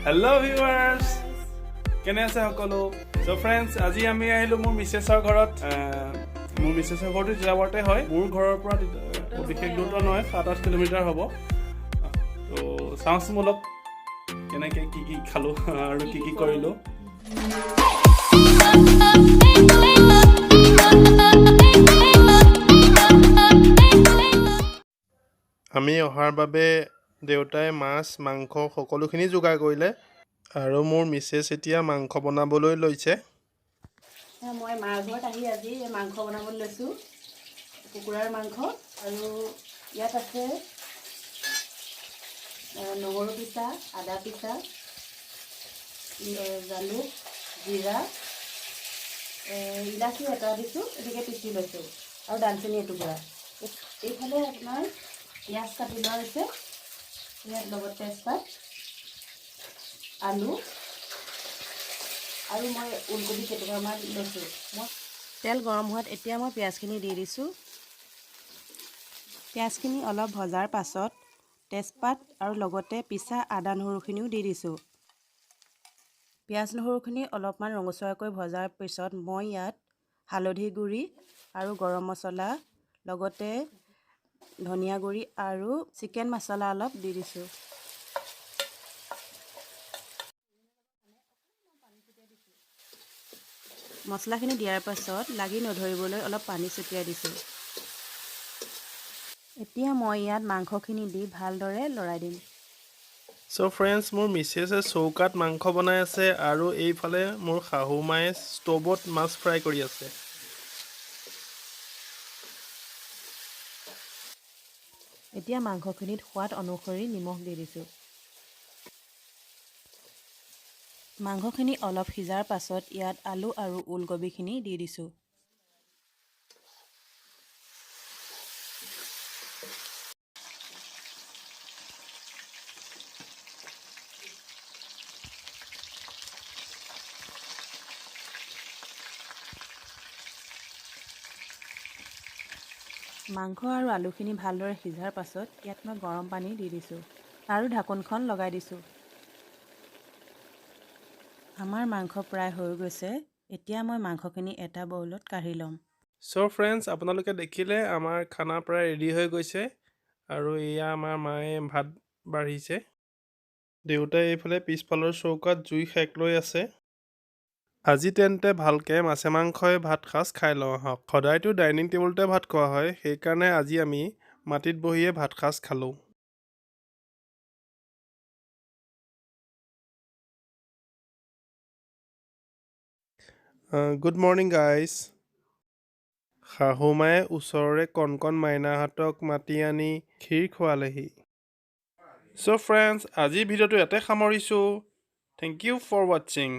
Hello' viewers, কেনে আছে সকলো? চ' ফ্ৰেণ্ডছ, আজি আমি আহিলোঁ মোৰ মিছেছৰ ঘৰত। মোৰ মিছেছৰ ঘৰটো তিতাবৰতে হয়। মোৰ ঘৰৰ পৰা বিশেষ দূৰত্ব নহয়, 7-8 কিলোমিটাৰ হ'ব। ত' চাওঁচোন ব'লক, কেনেকৈ কি কি খালোঁ আৰু কি কি কৰিলোঁ। আমি অহাৰ বাবে দেউতাই মাছ, মাংস সকলোখিনি যোগাৰ কৰিলে আৰু মোৰ মিছেছ এতিয়া মাংস বনাবলৈ লৈছে। মই মাৰ ঘৰত আহি আজি এই মাংস বনাবলৈ লৈছোঁ, কুকুৰাৰ মাংস। আৰু ইয়াত আছে নহৰু পিছা, আদা পিছা, জালুক, জিৰা, ইলাচি এটা দিছোঁ, এনেকৈ পিচি লৈছোঁ আৰু দালচেনি এটুকুৰা। এইফালে আপোনাৰ পিঁয়াজ কাটি লোৱা হৈছে, ইয়াত লগত তেজপাত, আলু আৰু মই ওলকবি কেইটুকুৰামান লৈছোঁ। মই তেল গৰম হোৱাত এতিয়া মই পিঁয়াজখিনি দি দিছোঁ। পিঁয়াজখিনি অলপ ভজাৰ পাছত তেজপাত আৰু লগতে পিছা আদা নহৰুখিনিও দি দিছোঁ। পিঁয়াজ নহৰুখিনি অলপমান ৰঙচুৱাকৈ ভজাৰ পিছত মই ইয়াত হালধি গুড়ি আৰু গৰম মছলা, লগতে ধনিয়া গুড়ি আৰু চিকেন মছলা অলপ দি দিছোঁ। মছলাখিনি দিয়াৰ পাছত লাগি নধৰিবলৈ অলপ পানী ছটিয়াই দিছোঁ। এতিয়া মই ইয়াত মাংসখিনি দি ভালদৰে লৰাই দিম। চ' ফ্ৰেণ্ডছ, মোৰ মিছেছে চৌকাত মাংস বনাই আছে আৰু এইফালে মোৰ শাহু মায়ে ষ্ট'ভত মাছ ফ্ৰাই কৰি আছে। এতিয়া মাংসখিনিত সোৱাদ অনুসৰি নিমখ দি দিছোঁ। মাংসখিনি অলপ সিজাৰ পাছত ইয়াত আলু আৰু ওলকবিখিনি দি দিছোঁ। মাংস আৰু আলুখিনি ভালদৰে সিজাৰ পাছত ইয়াত মই গৰম পানী দি দিছোঁ আৰু ঢাকোনখন লগাই দিছোঁ। আমাৰ মাংস প্ৰায় হৈ গৈছে। এতিয়া মই মাংসখিনি এটা বাউলত কাঢ়ি ল'ম। চ' ফ্ৰেণ্ডছ, আপোনালোকে দেখিলে আমাৰ খানা প্ৰায় ৰেডি হৈ গৈছে আৰু এয়া আমাৰ মায়ে ভাত বাঢ়িছে। দেউতাই এইফালে পিছফালৰ চৌকাত জুই সেক লৈ আছে। আজি তেন্তে ভালকৈ মাছে মাংসই ভাত সাজ খাই লওঁ আহক। সদায়তো ডাইনিং টেবুলতে ভাত খোৱা হয়, সেইকাৰণে আজি আমি মাটিত বহিয়ে ভাত সাজ খালোঁ। Good morning guys. শাহু মায়ে ওচৰৰে কণ কণ মাইনাহঁতক মাতি আনি ক্ষীৰ খোৱালেহি। চ' ফ্ৰেণ্ডছ, আজিৰ ভিডিঅ'টো ইয়াতে সামৰিছোঁ। Thank you for watching.